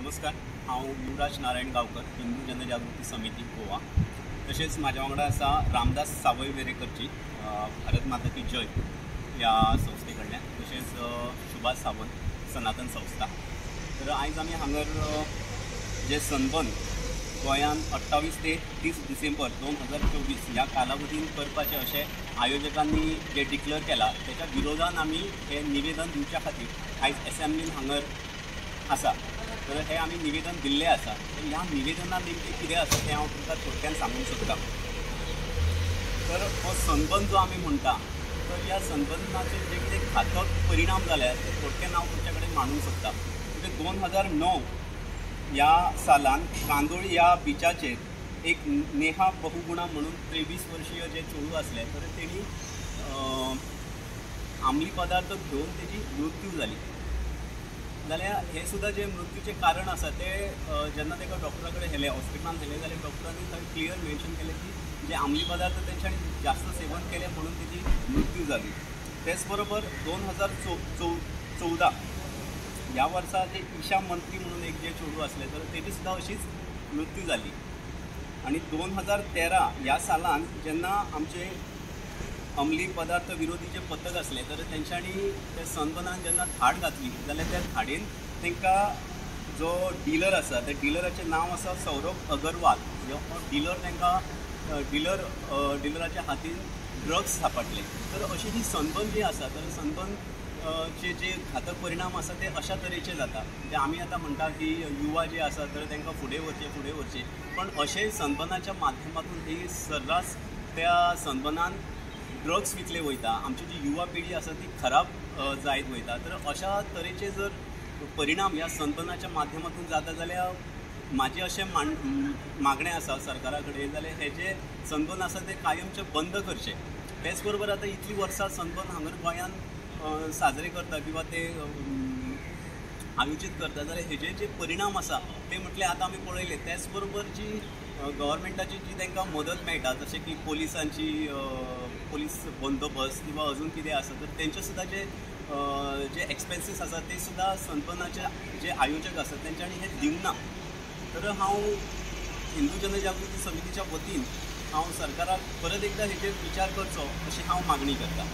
नमस्कार, हांव युवराज नारायण गांवकर, हिंदू जनजागृती समिती गोवा. तशेंच म्हाज्या वांगडा आसा रामदास सावय वेरेकरची भारत माता की जय ह्या संस्थे कडल्यान, तशेंच सुभाष सावंत सनातन संस्था. तर आयज आमी हांगर जे सनबर्न गोंयांत 28 ते 30 डिसेंबर 2024 ह्या कालावधीन करपाचें अशें आयोजकांनी जे डिक्लेअर केलां तेच्या विरोधान आमी हें निवेदन दिवच्या खातीर आयज एसेंब्लीन हांगर आसा. तर हें आमी निवेदन दिल्लें आसा. तर ह्या निवेदनान नेमकें कितें आसा तें हांव तुमकां थोडक्यान सांगूंक सोदतां. तर हो सनबर्न जो आमी म्हणटा तर ह्या सनबर्नाचे जे कितें घातक परिणाम जाल्यात ते थोडक्यान हांव तुमच्या कडेन मांडूंक सोदतां. म्हणजे 2009 ह्या सालान कांदोळी ह्या बिचाचेर एक नेहा बहुगुणा म्हणून 23 वर्षीय जे चेडूं आसलें तर तेणी आमली पदार्थ घेवन तेजी मृत्यू जाली. जाल्यार हें सुद्दां जें मृत्यूचें कारण आसा तें जेन्ना ताका डॉक्टरा कडेन व्हेलें, हॉस्पिटलान व्हेलें जाल्यार डॉक्टरांनी थंय क्लियर मेन्शन केलें की जे आमली पदार्थ तेंच्यांनी जास्त सेवन केलें म्हणून तेजी मृत्यू जाली. तेच बरोबर 2014 ह्या वर्सा जे ईशा मंत्री म्हणून एक जे चेडूं आसलें तर तेजी सुद्दां अशीच मृत्यू जाली. आनी 2013 ह्या सालान जेन्ना आमचे अंमली पदार्थ विरोधी जे पथक आसलें तर तेंच्यांनी त्या सनबर्नान जेन्ना धाड घातली जाल्यार त्या धाडीन तांकां जो डिलर आसा त्या डिलराचें नांव आसा सौरभ अगरवाल, हो डिलर तांकां डिलराच्या हातीन ड्रग्स सापडले. तर अशी ही सनबर्न जी आसा तर सनबर्न चे जे घातक परिणाम आसा ते अशा तरेचे जाता. म्हणजे आमी आतां म्हणटा की युवा जे आसा तर तांकां फुडें वचचें फुडें वचचें, पण अशें सनबर्नाच्या माध्यमातून ही सर्रास त्या सनबर्नान ड्रग्स विकले वयता, आमची जी युवा पिढी आसा ती खराब जायत वयता. तर अशा तरेचे जर परिणाम ह्या सनबर्नाच्या माध्यमातून जाता जाल्यार म्हाजें अशें मागणें आसा सरकारा कडेन जाल्यार हे जे सनबर्न आसा ते कायमचें बंद करचें. तेच बरोबर आतां इतलीं वर्सां सनबर्न हांगर गोंयांत साजरे करता किंवा ते आयोजीत करता जाल्यार हेजे जे परिणाम आसा ते म्हटल्यार आतां आमी पळयले. तेच बरोबर जी गव्हर्मेंटाची जी तांकां मदत मेळटा जशें की पोलिसांची पोलीस बंदोबस्त किंवा अजून कितें आसा तर तेंचे सुद्दां जे जे एक्सपेन्सीस आसा ते सुद्दां सनबर्नाचे जे आयोजक आसा तेंच्यांनी हें दिवंक ना. तर हांव हिंदू जनजागृती समितीच्या वतीन हांव सरकाराक परत एकदां हेचेर विचार करचो अशी हांव मागणी करतां.